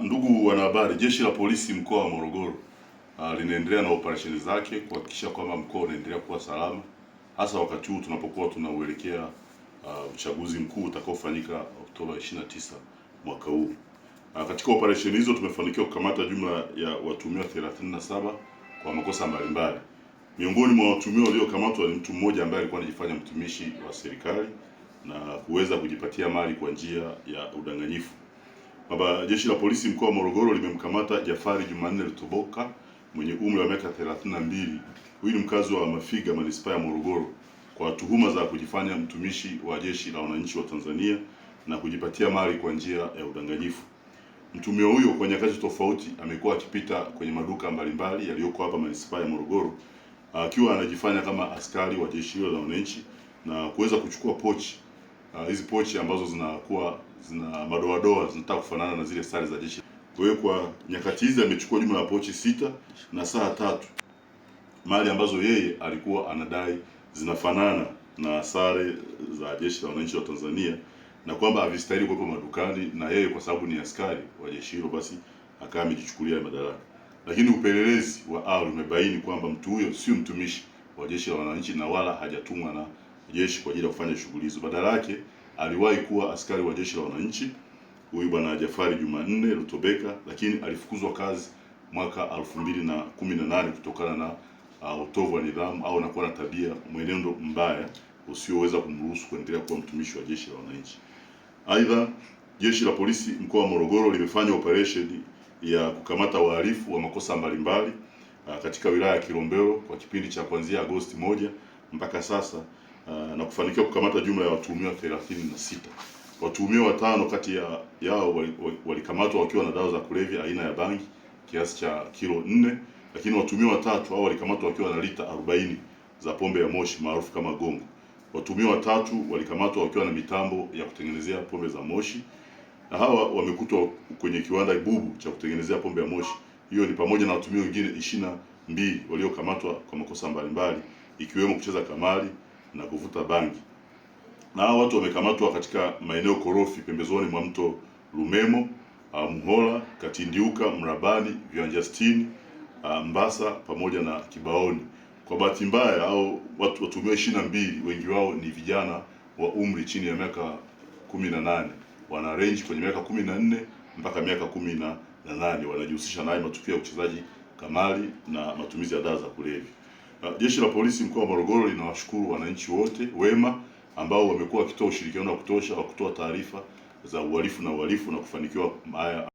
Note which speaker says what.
Speaker 1: Ndugu wanahabari, Jeshi la Polisi mkoa wa Morogoro linaendelea na operesheni zake kuhakikisha kwamba mkoa unaendelea kuwa salama, hasa wakati huu tunapokuwa tunauelekea uchaguzi mkuu utakaofanyika Oktoba 29 mwaka huu. Katika operesheni hizo tumefanikiwa kukamata jumla ya watuhumiwa 37 kwa makosa mbalimbali. Miongoni mwa watuhumiwa waliokamatwa ni mtu mmoja ambaye alikuwa anajifanya mtumishi wa serikali na kuweza kujipatia mali kwa njia ya udanganyifu. Baba, jeshi la polisi mkoa wa Morogoro limemkamata Jafari Jumanne Lutoboka mwenye umri wa miaka 32. Huyu ni mkazi wa Mafiga, manispaa ya Morogoro, kwa tuhuma za kujifanya mtumishi wa jeshi la wananchi wa Tanzania na kujipatia mali kwa njia ya udanganyifu. Mtumio huyo kwa nyakati tofauti amekuwa akipita kwenye maduka mbalimbali yaliyoko hapa manispaa ya Morogoro akiwa anajifanya kama askari wa jeshi hilo la wananchi na kuweza kuchukua pochi hizi pochi ambazo zinakuwa zina madoadoa zinataka kufanana na zile sare za jeshi. Kwa hiyo kwa nyakati hizi amechukua jumla ya pochi 6 na saa 3, mali ambazo yeye alikuwa anadai zinafanana na sare za jeshi la wananchi wa Tanzania na kwamba havistahili kuwepo madukani, na yeye kwa sababu ni askari wa jeshi hilo, basi akawa amejichukulia madaraka. Lakini upelelezi wa awali umebaini kwamba mtu huyo sio mtumishi wa jeshi la wananchi na wala hajatumwa na jeshi kwa ajili ya kufanya shughuli hizo. Badala yake aliwahi kuwa askari wa jeshi la wananchi huyu bwana Jafari Jumanne Lutobeka, lakini alifukuzwa kazi mwaka 2018 kutokana na utovu wa nidhamu au na kuwa na tabia mwenendo mbaya usioweza kumruhusu kuendelea kuwa mtumishi wa jeshi la wananchi. Aidha, jeshi la polisi mkoa wa Morogoro limefanya operesheni ya kukamata wahalifu wa makosa mbalimbali katika wilaya ya Kilombero kwa kipindi cha kuanzia Agosti 1 mpaka sasa na kufanikiwa kukamata jumla ya watuhumiwa 36. Watuhumiwa 5 kati yao walikamatwa wakiwa na dawa za kulevya aina ya bangi kiasi cha kilo 4, lakini watuhumiwa 3 hao walikamatwa wakiwa na lita 40 za pombe ya moshi maarufu kama gongo. Watuhumiwa 3 walikamatwa wakiwa na mitambo ya kutengenezea pombe za moshi, na hawa wamekutwa kwenye kiwanda bubu cha kutengenezea pombe ya moshi. Hiyo ni pamoja na watuhumiwa wengine 22 waliokamatwa kwa makosa mbalimbali ikiwemo kucheza kamari na kuvuta bangi. Na hao watu wamekamatwa katika maeneo korofi pembezoni mwa mto Lumemo, Mhola, Katindiuka, Mrabani, Viwanja 60, Mbasa pamoja na Kibaoni. Kwa bahati mbaya hao watu watuhumiwa 22 wengi wao ni vijana wa umri chini ya miaka 18, wana range kwenye miaka 14 mpaka miaka 18, wanajihusisha na matukio ya uchezaji kamari na matumizi ya dawa za kulevya. Jeshi la Polisi mkoa wa Morogoro linawashukuru wananchi wote wema ambao wamekuwa wakitoa ushirikiano wa kutosha wa kutoa taarifa za uhalifu na uhalifu na kufanikiwa haya.